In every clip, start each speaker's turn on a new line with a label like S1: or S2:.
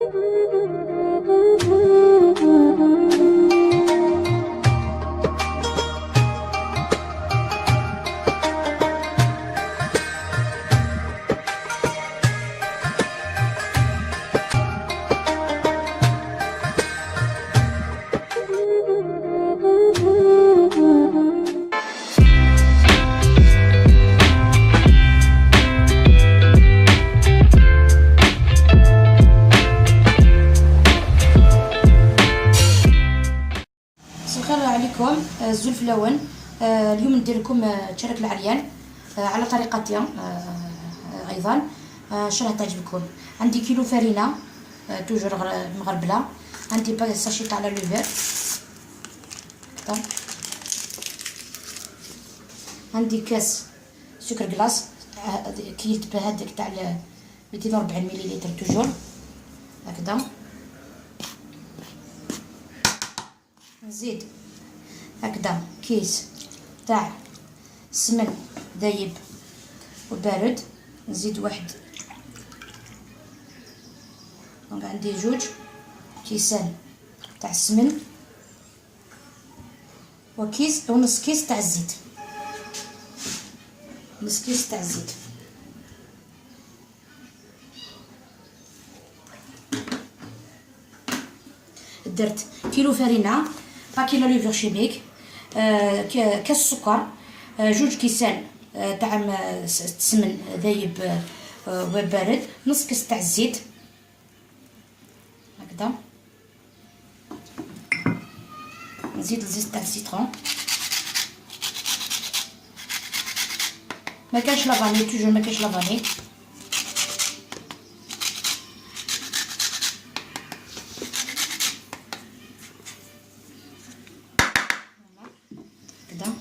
S1: الخير عليكم الزلف لون. اليوم ندير لكم تشارك العريان على طريقتي ايضا، ان شاء الله تعجبكم. عندي كيلو فرينه toujours مغربله، عندي sachet تاع la levure، عندي كاس سكر glace كيلت بهذاك تاع 240 millilitres toujours هكذا. نزيد هكذا كيس تاع سمن دايب وبارد، نزيد واحد، donc عندي جوج كيسان تاع السمن وكيس ونص كيس تاع الزيت، نص كيس تاع الزيت. درت كيلو فرينه، paquet la levure chimique، كاس سكر، جوج كيسان تاع السمن ذايب وبارد، نص كاس تاع الزيت هكذا. نزيد الزيت تاع ال citron، ما كانش la vanille toujours، ما كانش la vanille. هكذا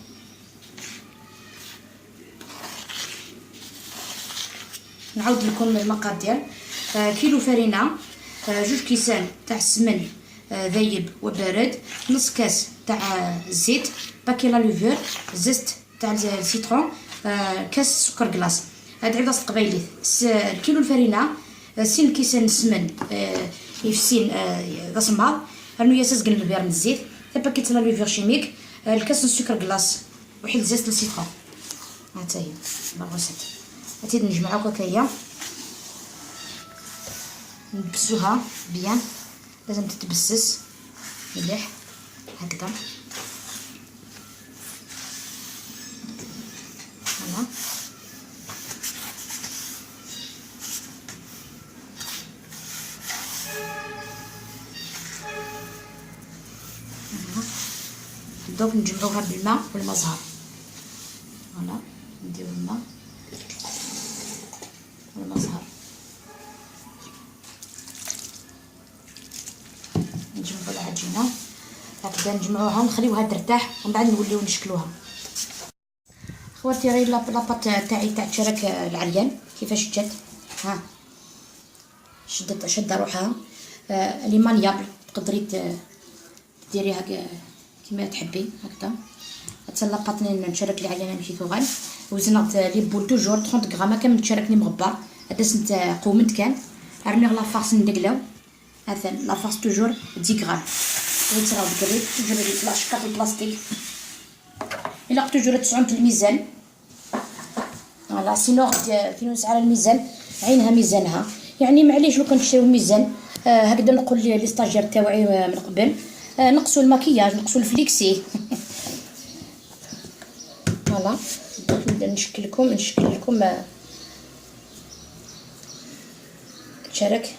S1: نعاود لكم المقادير. كيلو فرينه، جوج كيسان تاع السمن ذايب وبارد، نص كاس تاع الزيت، paquet la levure، zeste تاع ال citron، كاس سكر glace. هاد عباد القبايلي. كيلو الفرينه، سين كيسان السمن يفسين ذا رنو ياساس قلب بير الزيت، paquet la levure chimique، الكاس السكر glace، وحيد zeste ال citron. هاتا هي la recette. هاتي نجمعو هكايا، نبسوها bien، لازم تتبسس مليح هكذا. voilà دوك نجمعوها بالماء والمزهر. voilà نديرو الماء والمزهر، نجمعو العجينه هكذا، نجمعوها نخليوها ترتاح ومن بعد نوليو نشكلوها. خواتي غير la pâte تاعي تاع تشارك العريان كيفاش جات، ها شدت شده روحها، elle est maniable، تقدري ديريها كيما تحبي هكذا. هاد la pâte نشارك العريان ماشي ثغال. وزنت les boules toujours 30 غرام كامل تشاركني مغبر. هذا سنت قومت كان رمي la farce ندقلاو، مثلا la farce toujours 10 غرام. ويتراو بكري toujours لاشكاط البلاستيك، الا toujours تسعون الميزان. voilà sinon كي على الميزان عينها ميزانها، يعني معليش لو كان تشريو ميزان. هكذا نقول les stagiaires تاوعي من قبل، نقصوا الماكياج، نقصوا ال flexi. voilà نبدا نشكل لكم تشارك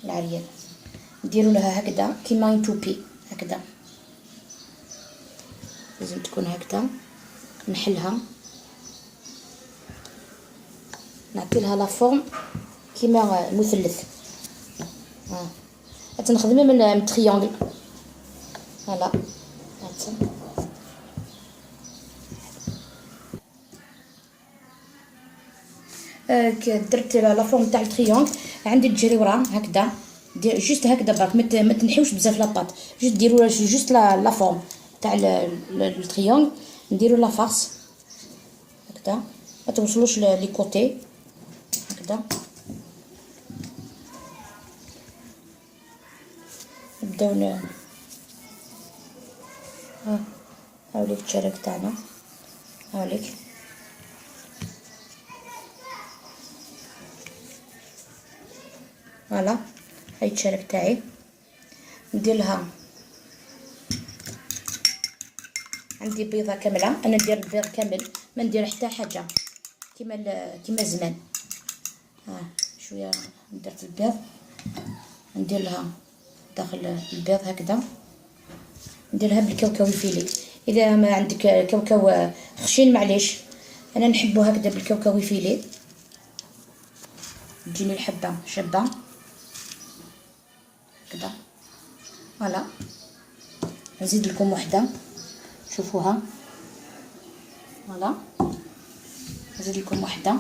S1: العريان. نديروا لها هكذا كيما une toupie هكذا، لازم تكون هكذا. نحلها نعطي لها la forme كيما مثلث. ها تنخدم من triangle. voilà هات درت la forme تاع ال triangle. عندي الجريوره هكذا، juste هكذا برك، ما تنحيوش بزاف la pâte، juste ديروا juste la forme تاع ال triangle. نديرو la farce هكذا، ما توصلوش les côtés هكذا. نبداو ها هاوليك التشارك تاعنا، هاوليك voilà هاي التشارك تاعي. ندير لها عندي بيضة كاملة، انا ندير البيض كامل ما ندير حتى حاجة كيما زمان. ها شوية درت البيض، ندير لها داخل البيض هكذا، نديرها بالكاوكاو effilé. اذا ما عندك كاوكاو خشين معليش، انا نحبو هكذا بالكاوكاو effilé، تجيني الحبة شابه هكذا. voilà نزيد لكم وحده شوفوها. voilà نزيد لكم وحده.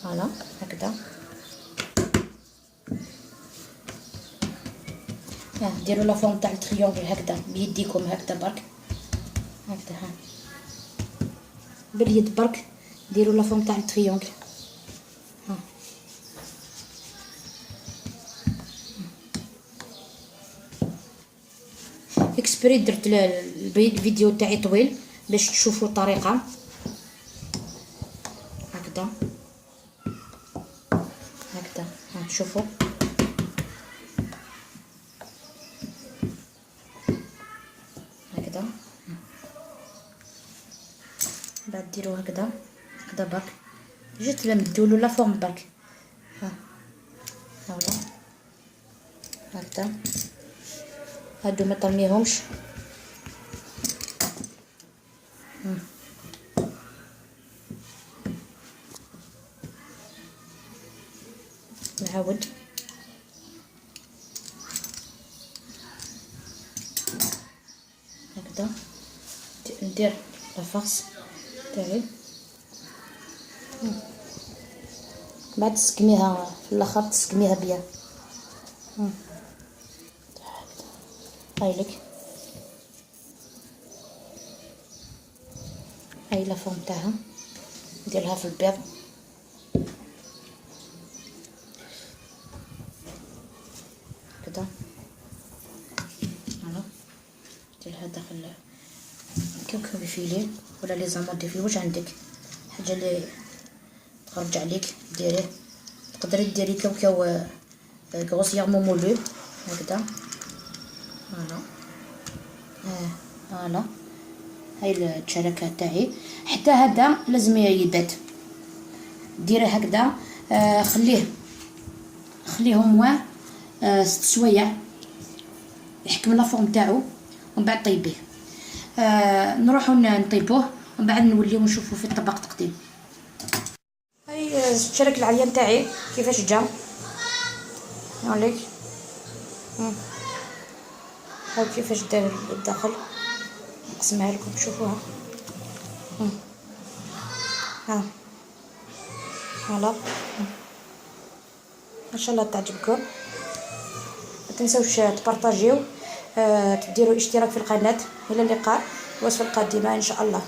S1: voilà هكذا. ديروا la forme تاع ال triangle هكذا بيديكم هكذا برك، هكذا ها باليد برك ديروا la forme تاع ال triangle. ها exprès درت الفيديو تاعي طويل باش تشوفوا الطريقة. هكذا هكذا ها شوفوا هكذا. بعد ديروا هكذا هكذا برك، juste نمدولو la forme برك. ها voilà هكذا. هادو ما ترميهمش. نعاود هكذا ندير la farce تاعي. بعد تسكميها في الاخر، تسكميها bien. هاي لك هاي la forme تاعها، نديرها في البيض. هكذا voilà نديرها داخل كاوكاو effilé ولا les amandes effilées. واش عندك حاجة اللي تخرج عليك ديريه. تقدري ديري كاوكاو grossièrement moulu هكذا. voilà voilà هاي التشاركه تاعي. حتى هذا لازم يبات، ديرة هكذا. خليه au moins 6 سوايع يحكم la forme تاعو، ومن بعد طيبيه. نروحو نطيبوه ومن بعد نوليو نشوفو في الطبق تقديم. هاي التشارك العريان تاعي كيفاش جا، هاوليك هاو كيفاش دار الداخل. نقسمها لكم تشوفوها. ها voilà ان شاء الله تعجبكم. ما تنسوش تبارطاجيو، تديروا اشتراك في القناة. الى اللقاء الوصفة القادمة ان شاء الله.